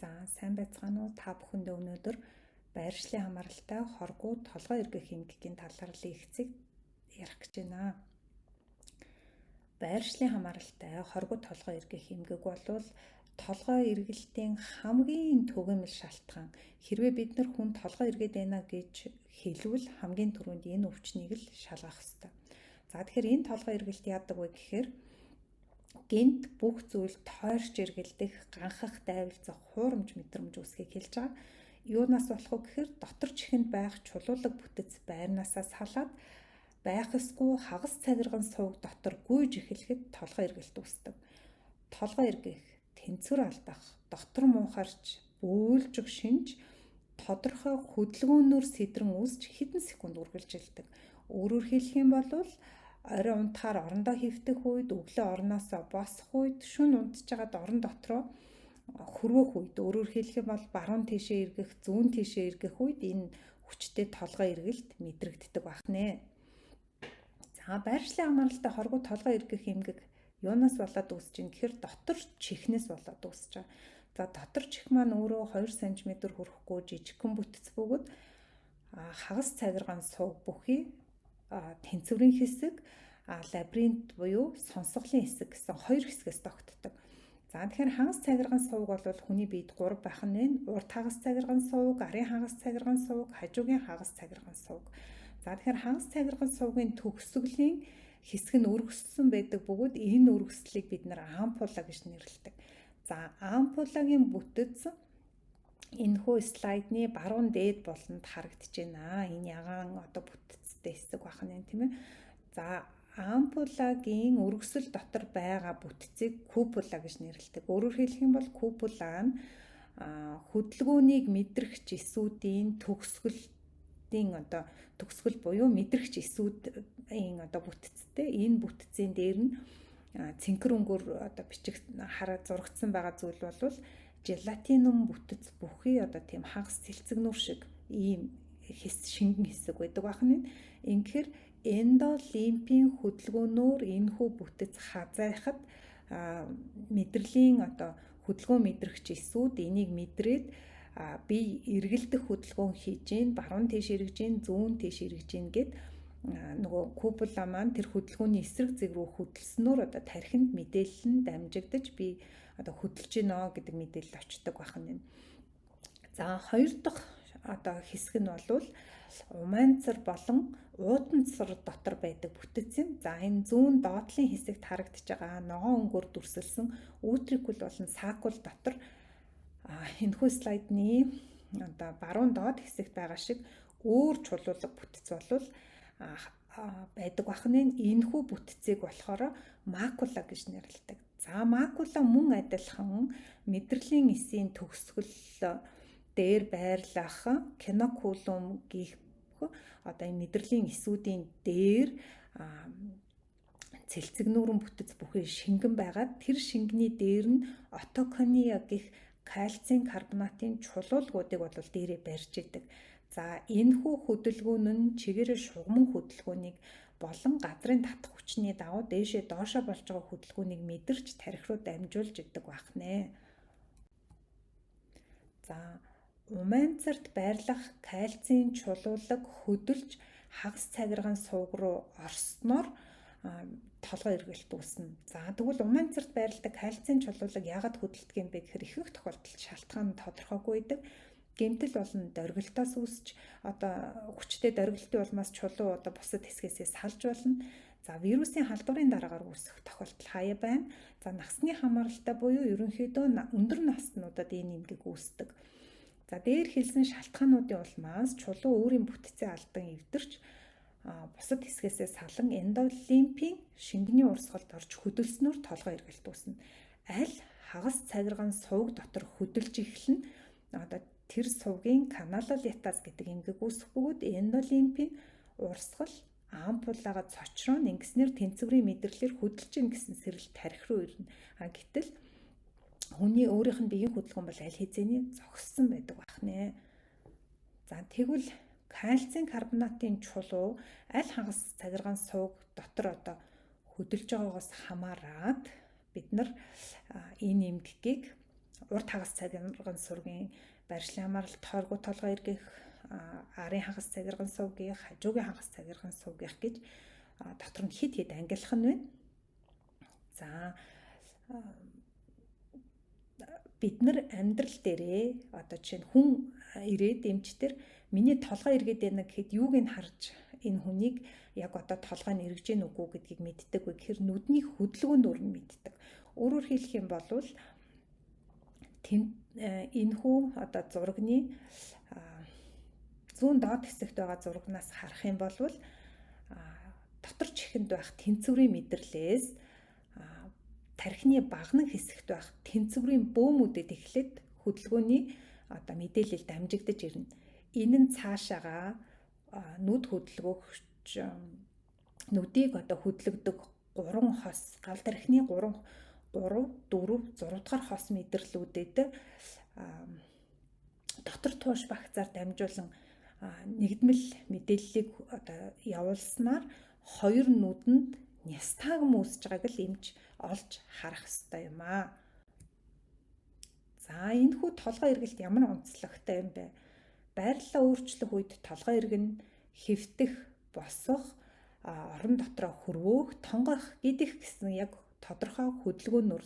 За, сайн байцгаана уу? Та бүхэндээ өнөөдөр байршлын хамааралтай хоргуу толгой эргэх эмгэгийн талаар лекцийг ярих гэж байна. Байршлын хамааралтай хоргуу толгой эргэх эмгэг болвол толгой эргэлтийн хамгийн түгээмэл шалтгаан. Хэрвээ бид нар хүн толгой эргээд байна гэж хэлвэл хамгийн түрүүнд энэ өвчнийг л шалгах ёстой. За, тэгэхээр энэ толгой эргэлт яадаг вэ гэхээр гэнэт бүх зүйл тойрч эргэлдэх, ганхах, дайвалзах, хуурамч мэдрэмж үүсгэхийг хэлж байгаа. Юунаас болох вэ гэхээр дотор чихэнд байх чулуулаг бүтэц байрнаасаа салаад байх ёсгүй хагас цагирган сувг дотор гүйж эхлэхэд толгой эргэлт үүсдэг. Толгой эргэх, тэнцвэр алдах, дотор муухарч, бөөлжих шинж тодорхой хөдөлгөөнөөр сэдрэн үүсч хэдэн секунд үргэлжилдэг. Өөрөөр хэлэх юм бол орой унтахаар орондоо хэвтэх үед, өглөө орноосоо босох үед, шөнө унтжгаад орон дотроо хөрвөх үед, өөрөөр хэлэх юм бол баруун тийшээ эргэх, зүүн тийшээ эргэх үед энэ хүчтэй толгой эргэлт мэдрэгддэг байх нэ. За, байршлын хамааралтай хоргоо толгой эргэх эмгэг юунаас болоод үүсэж ин гэхээр дотор чихнээс болоод үүсэж байгаа. За, дотор чих маань өөрөө 2 см хүрэхгүй жижигхэн бүтэц бөгөөд хагас цагиргаан сувг бүхий тэнцвэрийн хэсэг, лабиринт буюу сонсголын хэсэг гэсэн хоёр хэсгээс тогтдог. За, тэгэхээр хагас цагирган сувг бол хүний биед 3 байх нь байна. Урд хагас цагирган сувг, арын хагас цагирган сувг, хажуугийн хагас цагирган сувг. За, тэгэхээр хагас цагирган сувгийн төгсгөлийн хэсэг нь өргөссөн байдаг бөгөөд энэ өргөслийг бид нар ампула гэж нэрлэдэг. За, ампулагийн бүтэц энэхүү слайдны баруун дээд буланд харагдаж байна. Энэ ягаан одоо бүтцтэй хэсэг байх нь, тийм ээ. За, ампулагийн өргөсөл дотор байгаа бүтцийг купула гэж нэрлэдэг. Өөрөөр хэлэх юм бол купула нь хөдөлгөөнийг мэдрэгч эсүүдийн төгсгөлийн одоо төгсгөл буюу мэдрэгч эсүүдийн одоо бүтцтэй. Энэ бүтцийн дээр нь цэнхэр өнгөөр одоо бичих хараа зурагдсан байгаа зүйл бол желатинум бүтэц бүхий одоо тийм хагас цэлцэгнүүр шиг ийм хэс шингэн хэсэг байдаг байх нь. Ингэхээр эндолимпийн хөдөлгөөнөөр энэхүү бүтэц хазайхад мэдрэлийн одоо хөдөлгөөн мэдрэгч эсүүд энийг мэдрээд би эргэлдэх хөдөлгөөн хийж гин, баруун тийш эргэж гин, зүүн тийш эргэж гин гэд нөгөө купула маань тэр хөдөлгөөний эсрэг зэг рүү хөдөлснөөр одоо тархинд мэдээлэл нь дамжигдаж би одоо хөдөлж гинэ гэдэг мэдээлэл очдог байх нь. За, хоёр дахь одоо хэсэг нь бол умайнцар болон ууданцар дотор байдаг бүтэц юм. За, энэ зүүн доотлын хэсэгт харагдаж байгаа ногоон өнгөөр дүрсэлсэн үүтрикул болон сакул дотор энэхүү слайдны одоо баруун доод хэсэгт байгаа шиг өөр чулуулаг бүтэц бол байдаг байх нь. Энэхүү бүтцийг болохоор макула гэж нэрлэдэг. За, макула мөн адилхан мэдрэлийн эсийн төгсгөл дээр байрлах кинокулум гэх одоо энэ мэдрэлийн эсүүдийн дээр цэлцэг нүүрэн бүтэц бүхий шингэн байгаад тэр шингэний дээр нь отокония гэх кальцийн карбонатын чулуулгуудыг бол дээрээ барьж идэг. За, энэхүү хөдөлгөөн нь чигээрээ шугаман хөдөлгөөнийг болон газрын татах хүчний дагуу дээшээ доошоо болж байгаа хөдөлгөөнийг мэдэрч тархи руу дамжуулж идэг байх нэ. За, умайнцарт байрлах кальцийн чулуулаг хөдөлж хагас цагирган сувг руу орсноор толгой эргэлт үүснэ. За, тэгвэл умайнцарт байрладаг кальцийн чулуулаг яагаад хөдөлдөг юм бэ гэхээр ихэнх тохиолдолд шалтгаан нь тодорхойгүй байдаг. Гэмтэл болон доргилтоос үүсч одоо хүчтэй доргилтын улмаас чулуу одоо бусад хэсгээсээ салж болно. За, вирусын халдварын дараагаар үүсэх тохиолдол хаяа байна. За, насны хамааралтай буюу ерөнхийдөө өндөр наснуудад энэ эмгэг үүсдэг. За, дээр хэлсэн шалтгаануудын улмаас чулуу өөрийн бүтцээ алдан эвдэрч бусад хэсгээсээ салан эндолимпийн шингэний урсгалд орж хөдөлснөөр толгой эргэлт үүснэ. Аль хагас цагирган сувг дотор хөдөлж эхэлнэ. Одоо тэр сувгийн каналолитаз гэдэг эмгэг үүсэх бөгөөд эндолимпийн урсгал ампулаага цочрон ингэснээр тэнцвэрийн мэдрэлээр хөдөлж ин гэсэн сэрэл тархи руу ирнэ. А гэтэл хүний өөрийнх нь биеийн хөдөлгөөн бол аль хэзээний зогссон байдаг байх нэ. За, тэгвэл кальцийн карбонатын чулуу аль хагас цагирган сувг дотор одоо хөдөлж байгаагаас хамаарат бид нар энэ эмгэгийг Урд хагас цагирган сургийн байршлын хамааралт хоргоо толгой эргэх, арын хагас цагирган сувгийнх, хажуугийн хагас цагирган сувгийнх гэж дотор нь хэд хэд ангилах нь байна. За, бид нар амьдрал дээрээ одоо жишээ нь хүн ирээд эмч дээр миний толгой эргээд байна гэхэд юуг нь харж энэ хүнийг яг одоо толгой нь эргэж гин үгүй гэдгийг мэддэг вэ гэхээр нүдний хөдөлгөөнөөр нь мэддэг. Өөрөөр хэлэх юм бол энэхүү одоо зурагны зүүн доод хэсэгт байгаа зурагнаас харах юм бол дотор чихэнд байх тэнцвэрийн мэдрэлээс тархины багнан хэсэгт байх тэнцвэрийн бөөмүүдэд эхлээд хөдөлгөөний одоо мэдээлэл дамжигдаж ирнэ. Энэ нь цаашаага нүд хөдөлгөөгч нүдийг одоо хөдлөгдөг гурван хос, гал тархины 3 3 4 6 дугаар хос мэдрэлүүдэд дотор тууш багцаар дамжуулан нэгдмэл мэдээллийг одоо явуулснаар хоёр нүдэнд нистагм үүсэж байгааг л эмч олж харах ёстой юм аа. За, энэхүү толгой эргэлт ямар онцлогтой юм бэ? Байрлалаа өөрчлөх үед толгой эргэн, хэвтэх, босох, орон дотроо хөрвөөх, тонгох гэдэх гэсэн яг тодорхой хөдөлгөөнөөр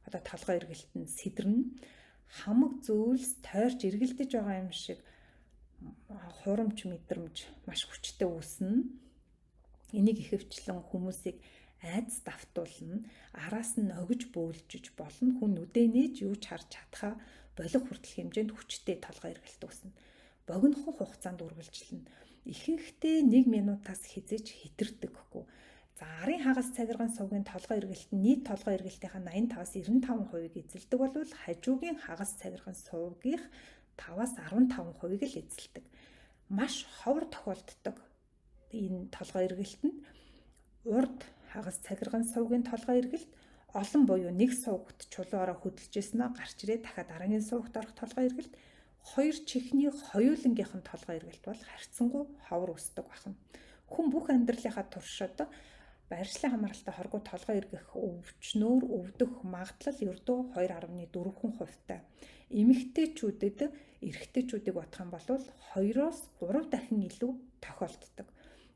одоо толгой эргэлт нь сэдрэнэ. Хамаг зүйлс тойрч эргэлдэж байгаа юм шиг хурамч мэдрэмж маш хүчтэй үүснэ. Энийг ихэвчлэн хүмүүсийг айдас давтуулна, араас нь огиж бөөлжиж болно. Хүн нүдээ нээж юу ч харж чадхаа болох хүртэл хэмжээнд хүчтэй толгой эргэлт үүснэ. Богинохон хугацаанд үргэлжилнэ. Ихэнхдээ 1 минутаас хэзээ ч хэтэрдэггүй. За, арын хагас цагирган сувгийн толгой эргэлт нь нийт толгой эргэлтийнхаа 85-аас 95%-ийг эзэлдэг бол хажуугийн хагас цагирган сувгийнх 5-аас 15%-ийг л эзэлдэг. Маш ховор тохиолддог энэ толгой эргэлтэнд урд хагас цагирган сувгийн толгой эргэлт олон буюу нэг сувгт чулуугаараа хөдөлж ирсэн аа гарч ирээ дахиад дараагийн сувгт орох толгой эргэлт, хоёр чихний хоёулангийнх нь толгой эргэлт бол харьцангуй ховор өсдөг байна. Хүн бүх амьдралынхаа туршид байршлын хамааралтай хоргоо толгой эргэх өвчнөөр өвдөх магадлал ердөө 2.4 хувьтай. Эмэгтэйчүүдэд эрэгтэйчүүдийг бодох юм бол 2-оос 3 дахин илүү тохиолддог.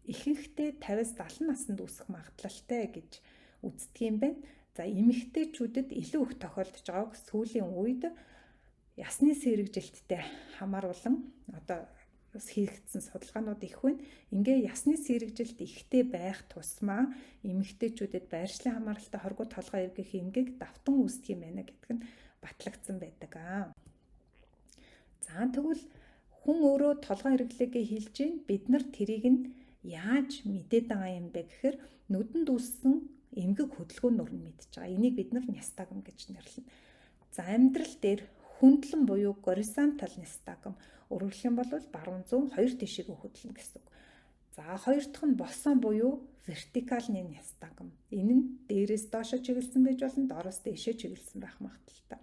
Ихэнхдээ 50-аас 70 наснд үүсэх магадлалтай гэж үздэг юм байна. За, эмэгтэйчүүдэд илүү их тохиолдож байгааг сүүлийн үед ясны сэрэгжилттэй хамааруулан одоо хийгдсэн судалгаанууд их байна. Ингээ ясны сэрэгжилт ихтэй байх тусмаа эмэгтэйчүүдэд байршлын хамааралтай хоргоо толгой эргэх эмгэг давтан үүсдэг юм байна гэдг нь батлагдсан байдаг аа. За, тэгвэл хүн өөрөө толгой эргэлээгээ хэлж гин бид нар тэрийг нь яаж мэдээд байгаа юм бэ гэхээр нүдэнд үүссэн эмгэг хөдөлгөөнөөр нь мэдж байгаа. Энийг бид нар нистагм гэж нэрлэнэ. За, амьдрал дээр хөндлөн буюу горизонтал нистагм, өөрөөр юм бол баруун зүүн хоёр тишээгээ хөдлөнө гэсэн үг. За, хоёр дахь нь босон буюу вертикалны нистагм. Энэ нь дээрээс доошо чиглэсэн байж болно, доороос дээшээ чиглэсэн байх магадлалтай.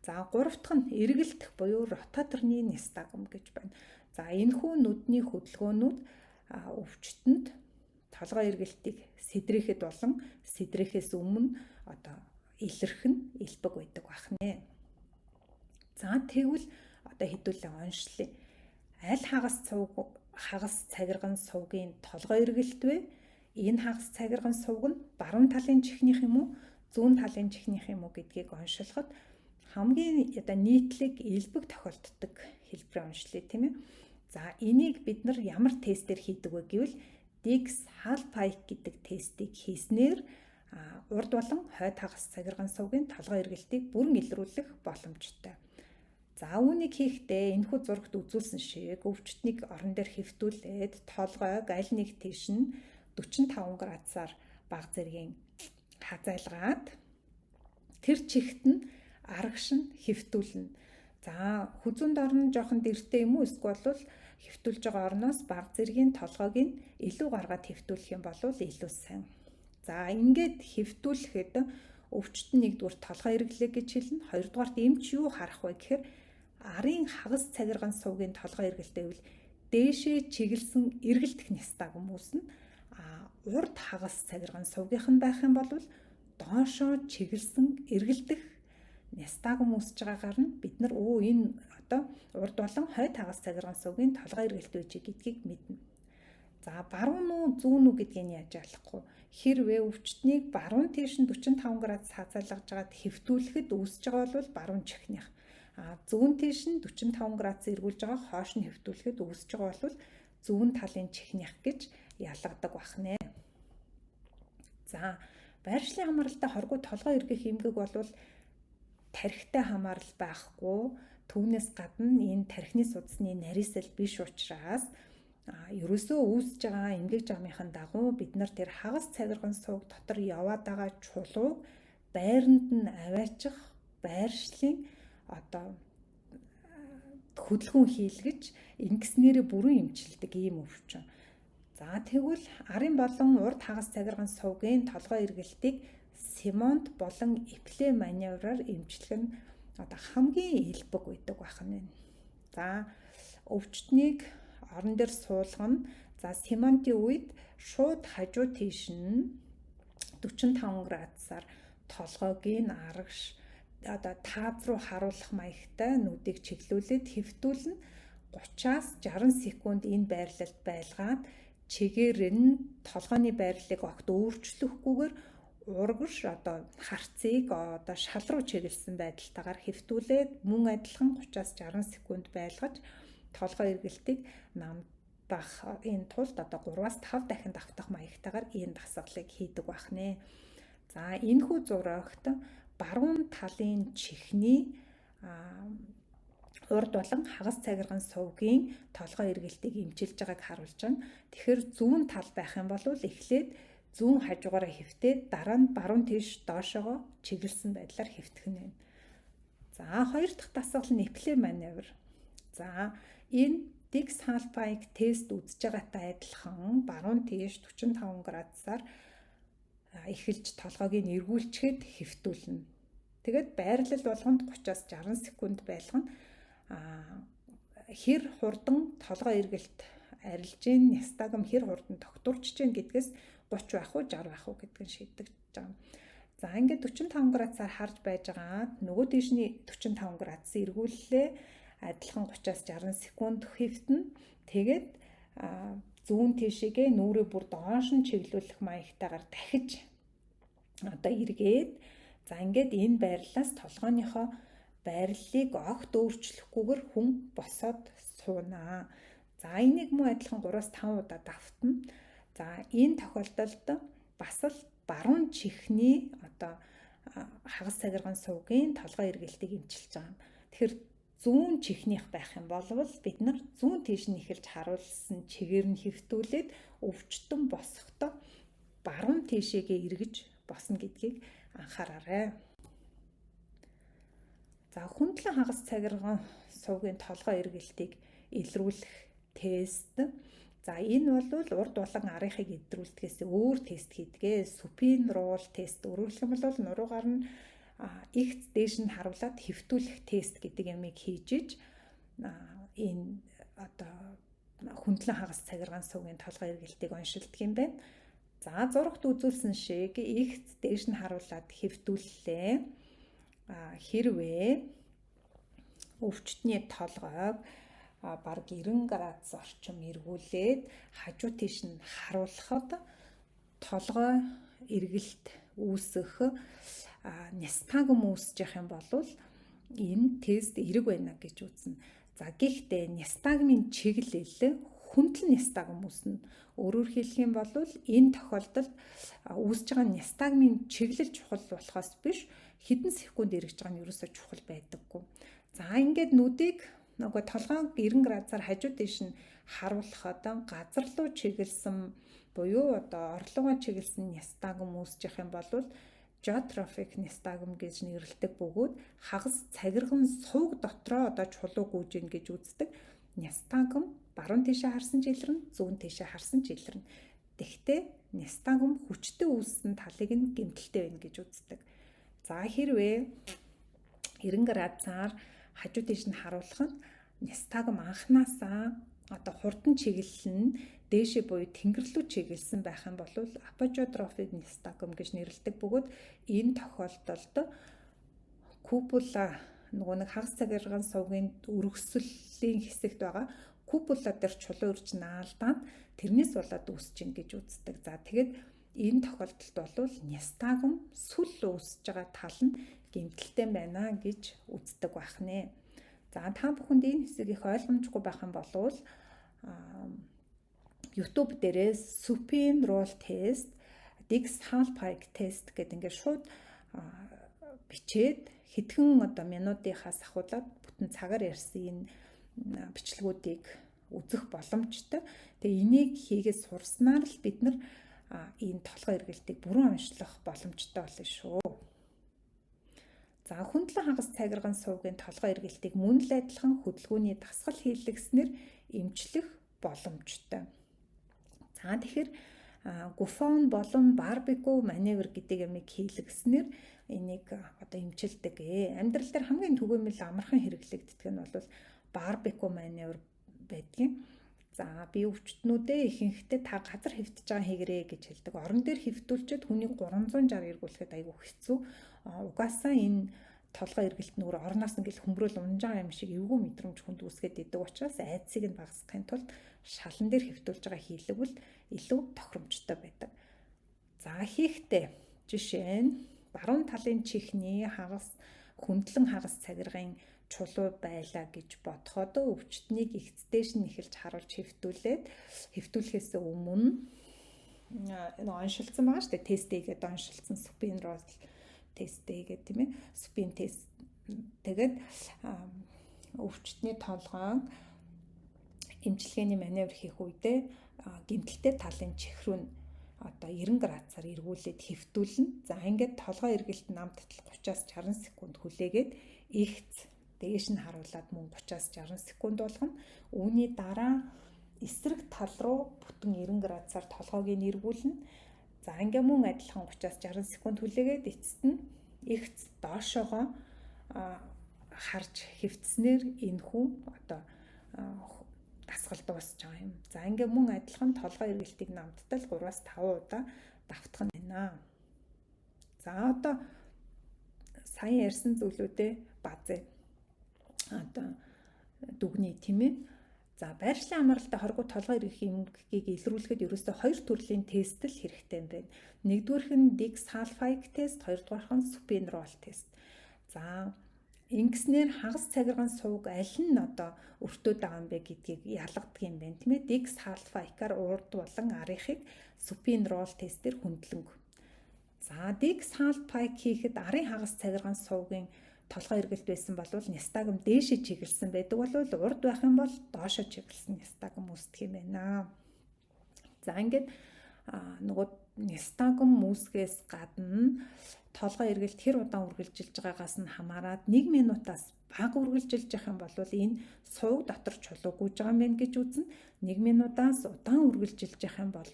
За, гурав дахь нь эргэлдэх буюу ротаторны нистагм гэж байна. За, энэхүү нүдний хөдөлгөөнүүд өвчтөнд толгой эргэлтийг сэдрэхэд болон сэдрэхээс өмнө одоо илэрх нь элбэг байдаг бахнэ. За, тэгвэл одоо хэдүүлээ оншлие. Аль хагас цуг хагас цагирган сувгийн толгой эргэлт вэ? Энэ хагас цагирган сувг нь баруун талын чихнийх юм уу, зүүн талын чихнийх юм уу гэдгийг оншилоход хамгийн одоо нийтлэг элбэг тохиолддог хэлбэрээр оншлие, тийм ээ. За, энийг бид нар ямар тестээр хийдэг вэ гэвэл Dix Hallpike гэдэг тестийг хийснээр урд болон хойд хагас цагирган сувгийн толгой эргэлтийг бүрэн илрүүлэх боломжтой. За, үүнийг хийхдээ энэхүү зурагт үзүүлсэн шиг өвчтнийг орон дээр хэвтүүлээд толгойг аль нэг тийш нь 45 градусаар баг зэргийн хазайлгаад тэр чигт нь арагш нь хэвтүүлнэ. За, хүзүүнд орн жоохон дэртэй юм уу, эсвэл бол хэвтүүлж байгаа орноос баг зэргийн толгойг нь илүү гаргаад хэвтүүлэх юм бол илүү сайн. За, ингээд хэвтүүлэхэд өвчтөн нэгдүгээр толгой эргэлээ гэж хэлнэ. Хоёрдугаарт эмч юу харах вэ гэхээр арын хагас цагирган сувгийн толгой эргэлтэй байвал дээшээ чиглэсэн эргэлдэх нистагм үүснэ. А урд хагас цагирган сувгийнх нь байх юм бол доошоо чиглэсэн эргэлдэх Нистагм үүсэж байгаагаар нь бид нар энэ одоо урд болон хойд хагас цагирган сувгийн толгой эргэлт байж гэдгийг мэднэ. За, баруун уу зүүн үү гэдгийг яаж ялахгүй. Хэрвээ өвчтнийг баруун тийш нь 45 градус хазаалгаж байгаад хэвтүүлэхэд үүсэж байгаа бол баруун чихнийх. А зүүн тийш нь 45 градус эргүүлж байгаа, хойш нь хэвтүүлэхэд үүсэж байгаа бол зүүн талын чихнийх гэж ялгадаг бахнэ. За, байршлын хамааралтай хоргоо толгой эргэх эмгэг бол тархитай хамаарал байхгүй. Түүнээс гадна энэ тархины судасны нарийсэл биш учраас ерөөсөө үүсэж байгаа эмгэг жамынхан дагуу бид нар тэр хагас цагирган сувг дотор яваад байгаа чулууг байранд нь аваачих байршлын одоо хөдөлгөөн хийлгэж ингэснээрээ бүрэн эмчилдэг ийм өвчин. За, тэгвэл арын болон урд хагас цагирган сувгийн толгой эргэлтийг Семонт болон Эпле маневраар эмчлэх нь одоо хамгийн элбэг байдаг байх нь байна. За, өвчтнийг орон дээр суулгана. За, Семонтын үед шууд хажуу тийш нь 45 градусаар толгойг нь арагш одоо тааз руу харуулах маягтай нүдийг чиглүүлээд хэвтүүлнэ. 30-аас 60 секунд энэ байрлалд байлгаад чигээр нь толгойн байрлалыг огт өөрчлөхгүйгээр урагш одоо харцыг одоо шал руу чиглэсэн байдалтайгаар хэвтүүлээд мөн адилхан 30-аас 60 секунд байлгаж толгой эргэлтийг намдах энэ тулд одоо 3-аас 5 дахин давтах маягтайгаар энэ дасгалыг хийдэг байх нэ. За, энэхүү зурагт баруун талын чихний урд болон хагас цагирган сувгийн толгой эргэлтийг эмчилж байгааг харуулж байна. Тэгэхээр зүүн тал байх юм бол эхлээд зүүн хажуугаараа хэвтээд дараа нь баруун тийш доошоогоо чиглэсэн байдлаар хэвтэх нь байна. За, хоёр дахь дасгал нь Эпле маневр. За, энэ Dix Hallpike тест үзэж байгаатай адилхан баруун тийш 45 градусаар эхэлж толгойг нь эргүүлчихэд хэвтүүлнэ. Тэгээд байрлал болгонд 30-аас 60 секунд байлгана. Хэр хурдан толгой эргэлт арилж гин, нистагм хэр хурдан тогтворч гин гэдгээс 30 байх уу, 60 байх уу гэдгийг шийдэж байгаа. За, ингээд 45 градусаар харж байж байгаа. Нөгөө тийшний 45 градус эргүүллээ. Адилхан 30-аас 60 секунд хэвтэнэ. Тэгээд зүүн тийшээгээ нүүрээ бүр доош нь чиглүүлэх маягтайгаар дахиж одоо эргээд, за, ингээд энэ байрлалаас толгойнхоо байрлалыг огт өөрчлөхгүйгээр хүн босоод суунаа. За, энийг мөн адилхан 3-5 удаа давтна. За, энэ тохиолдолд бас л баруун чихний одоо хагас цагирган сувгийн толгой эргэлтийг эмчилж байгаа юм. Тэгэхээр зүүн чихнийх байх юм бол бид нар зүүн тийш нь эхэлж харуулсан чигээр нь хэвтүүлээд өвчтөн босохдоо баруун тийшээгээ эргэж босно гэдгийг анхаараарай. За, хүндлэн хагас цагирган сувгийн толгой эргэлтийг илрүүлэх тест. За, энэ бол урд болон арынхыг идрүүлдгээс өөр тест хийдгээ. Supine roll тест. Өөрөөр хэлэх юм бол нуруугаар нь эгц дээш нь харуулад хэвтүүлэх тест гэдэг юмыг хийж иж энэ одоо хүндлэн хагас цагирган сувгийн толгой эргэлтийг оншилдаг юм байна. За, зурагт үзүүлсэн шиг эгц дээш нь харуулад хэвтүүллээ. Хэрвээ өвчтний толгойг бараг 90 градус орчим эргүүлээд хажуу тийш нь харуулхад толгой эргэлт үүсэх нистагм үүсэж явах юм бол энэ тест эерэг байна гэж үзнэ. За, гэхдээ нистагмын чиглэл хүндлэн нистагм үүснэ. Өөрөөр хэлэх юм бол энэ тохиолдолд үүсэж байгаа нистагмын чиглэл чухал болохоос биш, хэдэн секунд эргэж байгаа нь ерөөсөө чухал байдаггүй. За, ингээд нүдийг нөгөө толгойг 90 градусаар хажуу тийш нь харуулхад газар руу чиглэсэн буюу одоо орлогоо чиглэсэн нистагм үүсэж явах юм бол geotrophic nystagm гэж нэрлэдэг бөгөөд хагас цагирган сувг дотроо одоо чулуу гүйж ийн гэж үздэг. Нистагм баруун тийшээ харсан ч илэрнэ, зүүн тийшээ харсан ч илэрнэ. Тэгэхдээ нистагм хүчтэй үүссэн талыг нь гэмтэлтэй байна гэж үздэг. За, хэрвээ 90 градусаар хажуу тийш нь харуулах нь нистагм анханасаа одоо хурдан чиглэл нь дээшээ буюу тэнгэр рүү чиглэсэн байх юм бол apogeotrophic nystagm гэж нэрлэдэг бөгөөд энэ тохиолдолд Cupula нөгөө нэг хагас цагирган сувгийн өргөсөлийн хэсэгт байгаа cupula дээр чулуу ирж наалдаан тэрнээс болоод үүсэж гин гэж үздэг. За тэгээд энэ тохиолдолд бол нистагм сүл үүсэж байгаа тал нь гэмтэлтэй байна гэж үздэг байх нэ. За та бүхэнд энэ хэсэг их ойлгомжгүй байх юм бол YouTube дээрээс supine roll test, Dix-Hallpike test гэдэг ингээд шууд бичээд хэдхэн одоо минутынхаас ахуулаад бүтэн цагаар ярьсан энэ бичлэгүүдийг үзэх боломжтой. Тэгээ энийг хийгээд сурснаар л бид нар энэ толгой эргэлтийг бүрэн онцлох боломжтой болно шүү. За хөндлөн хагас цагирган сувгийн толгой эргэлтийг мөн л адилхан хөдөлгөөний дасгал хийлгэснээр эмчлэх боломжтой. За тэгэхээр Gufoni болон Barbecuo маневр гэдэг юмыг хийлгэснээр энийг одоо эмчилдэг. Амьдрал дээр хамгийн түгээмэл амархан хэрэглэгддэг нь бол Barbecuo маневр байдгийн. За би өвчтнүүдээ ихэнхдээ та газар хэвтэж байгаа хийгэрээ гэж хэлдэг. Орон дээр хэвтүүлчихэд хүнийг 360 эргүүлэхэд айгүй хэцүү. Угаасаа энэ толгой эргэлт нүүр орноос ингээл хөмрөөл унж байгаа юм шиг эвгүй мэдрэмж хүнд үүсгээд идэг учраас айдсыг нь багасгахын тулд шалан дээр хэвтүүлж байгаа хийлэгвэл илүү тохиромжтой байдаг. За хийхдээ жишээ нь баруун талын чихний хагас хөндлөн хагас цагиргын чулуу байлаа гэж бодоход өвчтнийг эгцдээш нь эхэлж харуулж хэвтүүлээд хэвтүүлэхээс өмнө энэ оншилсан байгаа шүү дээ. Тест хийгээд оншилсан supine roll тест хийгээд тийм ээ. Supine тест тэгээд өвчтний толгойн эмчилгээний маневр хийх үедээ гэмтэлтэй талын чих рүү нь одоо 90 градусаар эргүүлээд хэвтүүлнэ. За ингээд толгой эргэлт намттал 30-аас 60 секунд хүлээгээд эгц дээш нь харуулад мөн 30-аас 60 секунд болгоно. Үүний дараа эсрэг тал руу бүтэн 90 градусаар толгойг нь эргүүлнэ. За ингээ мөн адилхан 30-аас 60 секунд хүлээгээд эцэст нь эгц доошоогоо харж хэвтснээр энэ хүн одоо дасгал дуусч байгаа юм. За ингээ мөн адилхан толгой эргэлтийг намттал 3-аас 5 удаа давтах нь байна. За одоо сая ярьсан зүйлүүдээ базээ. Одоо дүгнэе тийм ээ. За байршлын хамааралтай хоргүй толгой эргэх эмгэгийг илрүүлэхэд ерөөсөө хоёр төрлийн тест л хэрэгтэй юм байна. Нэгдүгээрх нь Dix-Hallpike тест, хоёрдугаарх нь supine roll тест. За ингэснээр хагас цагирган сувг аль нь одоо өртөөд байгаа юм бэ гэдгийг ялгадаг юм байна тийм ээ. Dix-Hallpike-аар урд болон арынхыг, supine roll тестээр хөндлөнг. За Dix-Hallpike хийхэд арын хагас цагирган сувгийн толгой эргэлт байсан бол нистагм дээшээ чиглэсэн байдаг бол урд байх юм бол доошоо чиглэсэн нистагм үүсдэг юм байна. За ингээд нөгөө нистагм үүсгээс гадна толгой эргэлт хэр удаан үргэлжилж байгаагаас нь хамаарат 1 минутаас бага үргэлжилж явах юм бол энэ сувг дотор чулуу гүйж байгаа юм байна гэж үзнэ. 1 минутаас удаан үргэлжилж явах юм бол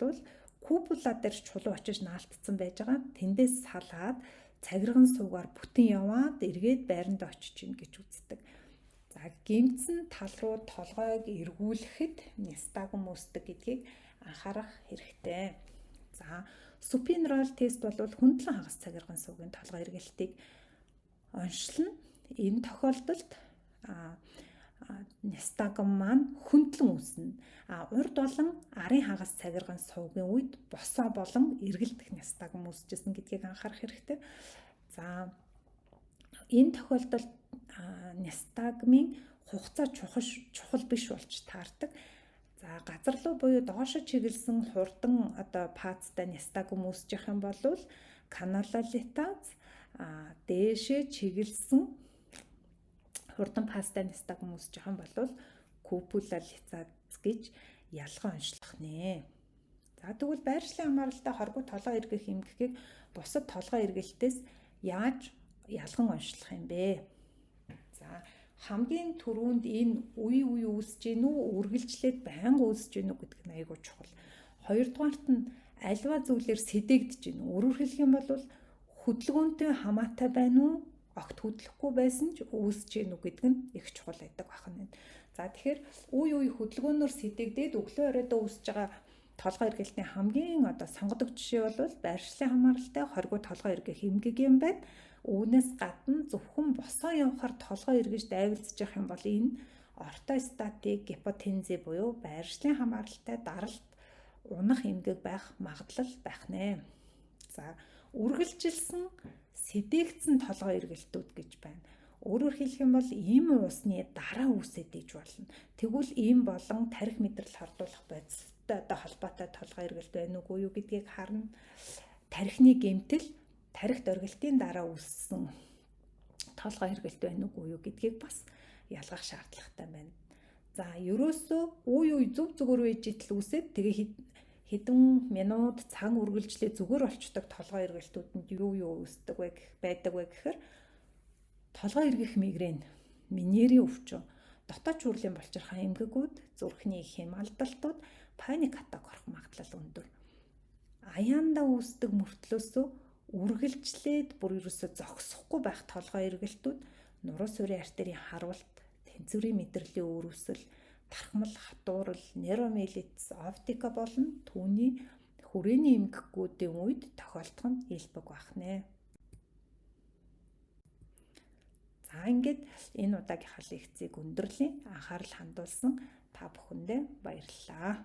cupula дээр чулуу очиж наалтцсан байж байгаа. Тэндээс салаад цагирган сувгаар бүтэн яваад эргээд байранд очиж гин гэж үздэг. За гэмтсэн тал руу толгойг эргүүлэхэд нистагм үүсдэг гэдгийг анхаарах хэрэгтэй. За supine roll тест бол хөндлөн хагас цагирган сувгийн толгой эргэлтийг оншилно. Энэ тохиолдолд нистагм маань хөндлөн үүснэ. А урд болон арын хагас цагирган сувгийн үед босоо болон эргэлдэх нистагм үүсчихсэн гэдгийг анхаарах хэрэгтэй. За энэ тохиолдолд нистагмын хугацаа чухал чухал биш болж таардаг. За газар руу буюу доошо чиглэсэн хурдан одоо фазтай нистагм үүсчих юм бол каналолитаз, а дээшээ чиглэсэн хурдан фазтай нистагм үүсчих юм бол cupulolithiasis гэж ялган онцлох нэ. За тэгвэл байршлын хамааралтай хоргүй толгой эргэх эмгэгийг бусад толгой эргэлтээс яаж ялган онцлох юм бэ? За хамгийн түрүүнд энэ үе үе үүсэж гин үү, үргэлжлээд байнга үүсэж гин үү гэдэг нь айгүй чухал. Хоёрдугаарт нь альва зүйлээр сэдээгдэж гин үү? Өөрөөр хэлэх юм бол хөдөлгөөнтэй хамаатай байна уу? Огт хөдлөхгүй байсан ч үүсэж гин үү гэдэг нь их чухал байдаг байна. За тэгэхээр үе үе хөдөлгөөнөөр сэдээгдээд өглөө оройдоо үүсэж байгаа толгой эргэлтийн хамгийн одоо сонгодог жишээ бол байршлын хамааралтай хоргүй толгой эргэх эмгэг юм байна. Үүнээс гадна зөвхөн босоо явахаар толгой эргэж дайвалзж явах юм бол энэ ортостатик гипотензи буюу байршлын хамааралтай даралт унах эмгэг байх магадлал байх нэ. За, үргэлжилсэн сэдээгдсэн толгой эргэлтүүд гэж байна. Өөрөөр хэлэх юм бол эм уусны дараа үүсээд иж болно. Тэгвэл эм болон тарих мэдрэл хордуулах бодистой одоо холбоотой толгой эргэлт байна уугүй юу гэдгийг харна. Тархины гэмтэл, тархи доргилтын дараа үүссэн толгой эргэлт байна уугүй юу гэдгийг бас ялгах шаардлагатай байна. За, ерөөсөө үе үе зүв зүгээр байж итэл үүсээд тэгээ хэдэн минут цаг үргэлжлээ зүгээр болчдөг толгой эргэлтүүдэнд юу юу үүсдэг вэ байдаг вэ гэхээр толгой эргэх мигрен, Меньерийн өвчин, дотоод шүүрлийн булчирхай эмгэгүүд, зүрхний хэм алдалтууд, panic attack орох магадлал өндөр. Аяанда үүсдэг мөртлөөсөө үргэлжлээд бүр ерөөсөө зогсохгүй байх толгой эргэлтүүд нуруу суурийн артерийн харуулт, тэнцвэрийн мэдрэлийн өөрөөсөл, тархмал, хатуурал, нейромиелит, оптика болон түүний хүрээний эмгэгүүдийн үед тохиолдох нь элбэг байх нэ. За, ингээд энэ удаагийнхаа лекцийг өндөрлөе. Анхаарал хандуулсан та бүхэндээ баярлалаа.